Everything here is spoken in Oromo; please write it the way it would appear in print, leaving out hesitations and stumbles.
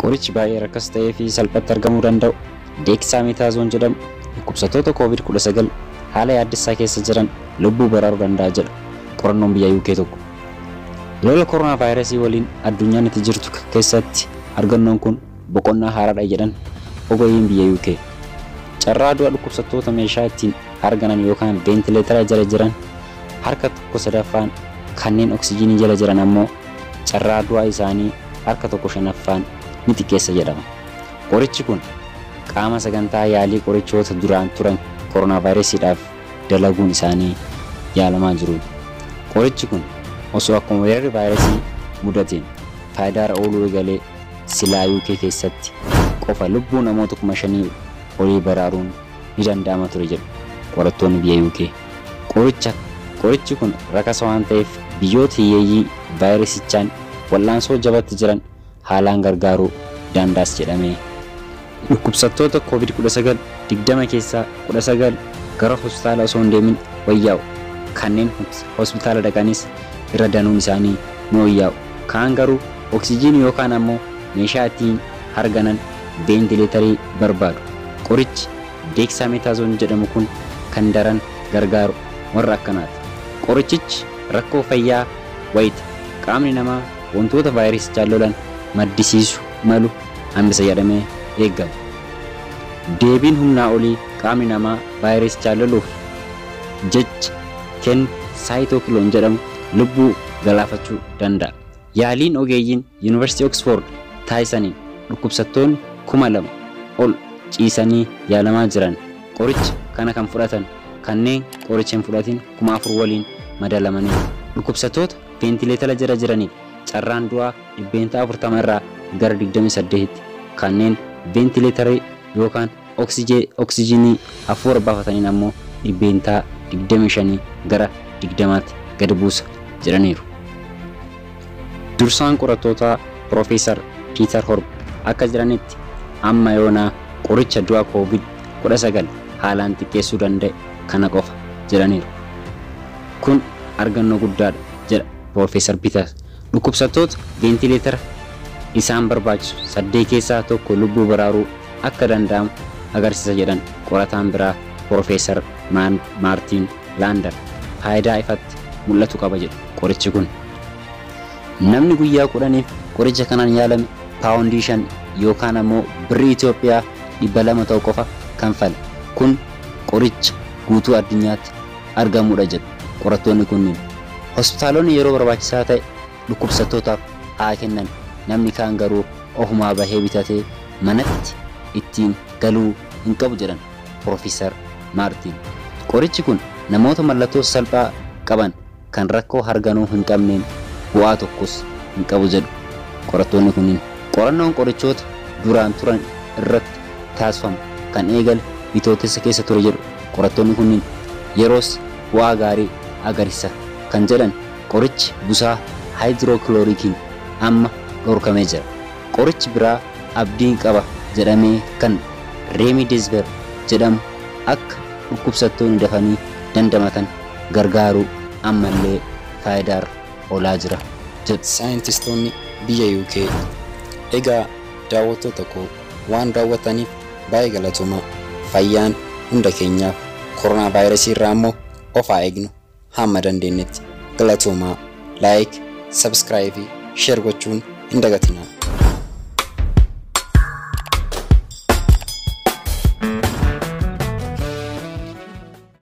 Qorichi baay'ee rakkas ta'ee fi salphatti argamuu danda'u Dexamethasone jedhamu dhukkubsattoota COVID-19 haala yaaddessaa keessa jiran lubbuu baraaruu danda'a jedha qorannoon biyya UK tokko. Lola koronaa vaayirasii waliin addunyaan itti jirtu keessatti argannoon kun boqonnaa haaraadha jedhan ogeeyyiin biyya UK. Carraa du'a dhukkubsattoota meeshaa ittiin harganan yookaan veentileetara jala jiran harka 1/3 kanneen oksijiinii jala jiran ammoo carraa du'a isaanii harka 1/5 ni xiqqeessa jedhama. Qorichi kun qaama sagantaa yaalii qorichoota duraan turan koronaa vaayirasiidhaaf dalaguun isaanii yaalamaa jiru. Qorichi kun osoo akkuma weerarri vaayirasii mudateen faayidaarra ooluu eegalee silaa UK keessatti qofa lubbuu namoota 5,000 olii baraaruun ni danda'ama ture jedhu qorattoonni biyya UK. Qorichi kun rakasa waan ta'eef biyyoota hiyyeeyyii vaayirasichaan wal'aansoo jabatti jiran haalaan gargaaruu danda'a jedhamee. Dhukkubsattoota COVID-19 20 keessaa 19 gara hospitaala osoo hin deemin wayyaa'u. Kanneen hospitaala dhaqanis irra danuun isaanii ni wayyaa'u. Kaan garuu oksijiinii yookaan ammoo meeshaa ittiin harganan veentileetarii barbaadu. Qorichi Dexamethasone jedhamu kun kan daran gargaaru warra akkanaati. Qorichichi rakkoo fayyaa wayita qaamni namaa wantoota vaayirasichaan lolan maddisiisu malu hambisa jedhamee eegama. Deebiin humnaa olii qaamni namaa vaayirasichaan loluuf jecha kennu saayitookiloon jedhamu lubbuu galaafachuu danda'a. Yaaliin ogeeyyiin Yuunivarsiitii Oxford taasisaniin dhukkubsattoonni 2,000 ol ciisanii yaalamaa jiran qoricha kana kan fudhatan kanneen qoricha hin fudhatin 4,000 waliin madaalamanii dhukkubsattoota veentileetara jala jiraniif carraan du'aa 40% irraa gara 28tti kanneen veentileetarii yookaan oksijiinii hafuura baafataniin ammoo 25% gara 20tti gad buusa jedhaniiru. Dursaan qorattootaa Piroofeesar Piiter Horb akka jedhanitti amma yoonaa qoricha du'a COVID-19 haalaan xiqqeessuu danda'e kana qofa jedhaniiru. Kun argannoo guddaadha jedha Piroofeesar Piiter. Dhukkubsattoota veentileetara isaan barbaachisu 8 keessaa 1 lubbuu baraaruu akka danda'amu agarsiisa jedhan qorataan biraa Piroofeesar Maartiin Laandar. Faayidaa ifatti mul'atu qaba jedhu qorichi kun. Namni guyyaa 10f qoricha kanaan yaalame paawundii 5 yookaan ammoo birrii Itoophiyaa 200 ta'u qofa kanfala. Kun qoricha guutuu addunyaatti argamudha jedhu qorattoonni kunniin. Hospitaalonni yeroo barbaachisaa ta'e dhukkubsattootaaf haa kennan. Namni kaan garuu ofumaa bahee bitatee manatti ittiin galuu hin qabu jedhan Piroofeesar Maartiin. Qorichi kun namoota mallattoo salphaa qaban kan rakkoo harganuu hin qabneen bu'aa tokkos hin qabu jedhu qorattoonni kunniin. Qorannoon qorichoota duraan turan irratti taasifamu kan eegale bitootessa keessa ture jedhu qorattoonni kunniin yeroos bu'aa gaarii agarsiisa kan jedhan qorichi busaa haayidirookiloorikiin amma dhorkamee jira. Qorichi biraa abdiin qaba jedhamee kan Remdesivir jedhamu akka dhukkubsattoonni dafanii dandamatan gargaaruu ammallee faayidaarra oolaa jira jedhu saayintistoonni biyya UK. Egaa daawwattoota koo waan daawwataniif baay'ee galatoomaa. Fayyaan hunda keenyaaf koronaa vaayirasii irraa immoo of haa eegnu hamma dandeenyetti. Galatoomaa. Like, subscribe fi share gochuun hin dagatinaa.